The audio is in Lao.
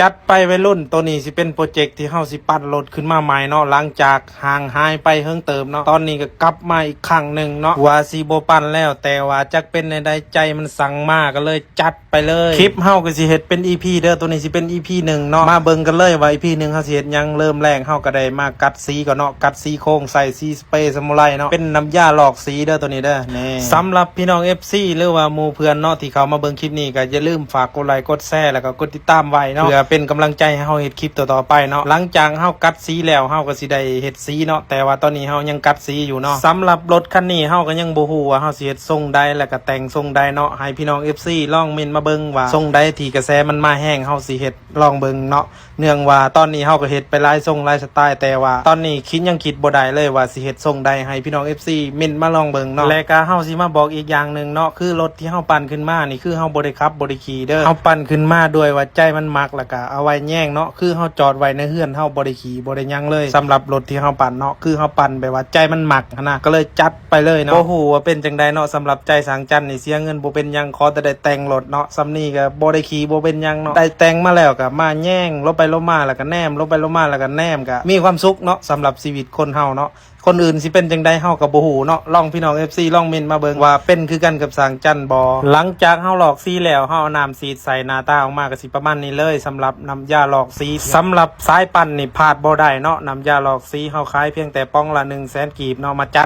ຈັດໄປໄວລຸ້ນ ໂຕນີ້ຊິເປັນໂປຣເຈັກທີ່ເຮົາຊິປັ່ນລົດຂຶ້ນມາໃໝ່ເນາະ ຫຼັງຈາກຫ່າງຫາຍໄປເຫິງເຕີບເນາະ ຕອນນີ້ກໍກັບມາອີກຄັ້ງໜຶ່ງເນາະ ວ່າຊິບໍ່ປັ່ນແລ້ວ ແຕ່ວ່າຈັກເປັນແນວໃດໃຈມັນສັ່ງມາ ກໍເລີຍຈັດໄປເລີຍ. ຄລິບເຮົາກໍຊິເຮັດເປັນອີພີເດີ ໂຕນີ້ຊິເປັນອີພີໜຶ່ງເນາະ ມາເບິ່ງກັນເລີຍວ່າອີພີໜຶ່ງເຮົາຊິເຮັດຫຍັງ. ເລີ່ມແລກເຮົາກໍໄດ້ມາກັດສີກ່ອນເນາະ ກັດສີໂຄງໃສ່ສີ ເປສະມູໄລເນາະ ເປັນນ້ຳຢາລອກສີເດີ ໂຕນີ້ເດີ. ນີ້ ສຳລັບພີ່ນ້ອງເອັຟຊີ ຫຼືວ່າໝູ່ເພື່ອນເນາະ ທີ່ເຂົ້າມາເບິ່ງຄລິບນີ້ ກໍຢ່າລືມຝາກກົດໄລ ກົດແຊ ແລ້ວກໍກົດຕິດຕາມໄວ້ເນາະ ເພື່ອເປັນກຳລັງໃຈໃຫ້ເຮົາເຮັດຄລິບຕໍ່ໆໄປເນາະ. ຫຼັງຈາກເຮົາກັດສີແລ້ວ ເຮົາກໍຊິໄດ້ເຮັດສີເນາະ ແຕ່ວ່າຕອນນີ້ເຮົາຍັງກັດສີຢູ່ເນາະ. ສຳລັບລົດຄັນນີ້ ເຮົາກໍຍັງບໍ່ຮູ້ວ່າເຮົາຊິເຮັດຊົງໃດ ແລ້ວກໍແຕ່ງຊົງໃດເນາະ ໃຫ້ພີ່ນ້ອງເອັຟຊີລອງເມັ້ນມາເບິ່ງວ່າຊົງໃດທີ່ກະແສມັນມາແຮງ ເຮົາຊິເຮັດ ລອງເບິ່ງເນາະ ເນື່ອງວ່າຕອນນີ້ເຮົາກໍເຮັດໄປຫຼາຍຊົງຫຼາຍສະໄຕ ແຕ່ວ່າຕອນນີ້ຄິດ ຍັງຄິດບໍ່ໄດ້ເລີຍວ່າຊິເຮັດຊົງໃດ ໃຫ້ພີ່ນ້ອງເອັຟຊີເມັ້ນມາລອງເບິ່ງເນາະ. ແລະກະເຮົາຊິມາບອກອີກຢ່າງໜຶ່ງເນາະ ຄືລົດທີ່ເຮົາປັ່ນຂຶ້ນມານີ້ ຄືເຮົາບໍ່ໄດ້ຂັບ ບໍ່ໄດ້ຂີ່ເດີ ເຮົາປັ່ນຂຶ້ນມາດ້ວຍວ່າໃຈມັນມັກ ແລ້ວກະເອົາໄວ້ແຍງເນາະ ຄືເຮົາຈອດໄວ້ໃນເຮືອນ ເຮົາບໍ່ໄດ້ຂີ່ ບໍ່ໄດ້ຫຍັງເລີຍ. ສຳລັບລົດທີ່ເຮົາປັ່ນເນາະ ຄືເຮົາປັ່ນແບບວ່າໃຈມັນມັກຫັ້ນນະ ກໍເລີຍຈັດ ໄປເລີຍເນາະ. ບໍ່ຮູ້ວ່າເປັນຈັ່ງໃດເນາະ ສຳລັບໃຈຊ່າງຈັນນີ້ ເສຍເງິນບໍ່ເປັນຫຍັງ ຂໍແຕ່ໄດ້ແຕ່ງລົດເນາະ ສ່ຳນີ້ກໍບໍ່ໄດ້ຂີ່ບໍ່ເປັນຫຍັງເນາະ ໄດ້ແຕ່ງມາແລ້ວກໍມາແຍງລົງໄປລົງມາ ແລ້ວກໍແນມລົງໄປລົງມາ ແລ້ວກໍແນມ ກໍມີຄວາມສຸກເນາະ. ສຳລັບຊີວິດຄົນເຮົາເນາະ ຄົນອື່ນຊິເປັນຈັ່ງໃດເຮົາກໍບໍ່ຮູ້ເນາະ ລອງ ພີ່ນ້ອງເອັຟຊີລອງເມັ້ນມາເບິ່ງວ່າເປັນຄືກັນກັບຊ່າງຈັນບໍ່. ຫຼັງຈາກເຮົາລອກສີແລ້ວ ເຮົາເອົານ້ຳສີດໃສ່ໜ້າຕາອອກມາ ກໍຊິປະມານນີ້ເລີຍ ສຳລັບນ້ຳຢາລອກສີ. ສຳລັບສາຍປັ່ນນີ້ພາດບໍ່ໄດ້ເນາະ ນ້ຳຢາລອກສີ ເຮົາຂາຍພຽງແຕ່ປ໋ອງລະໜຶ່ງແສນກີບເນາະ ມາຈັດ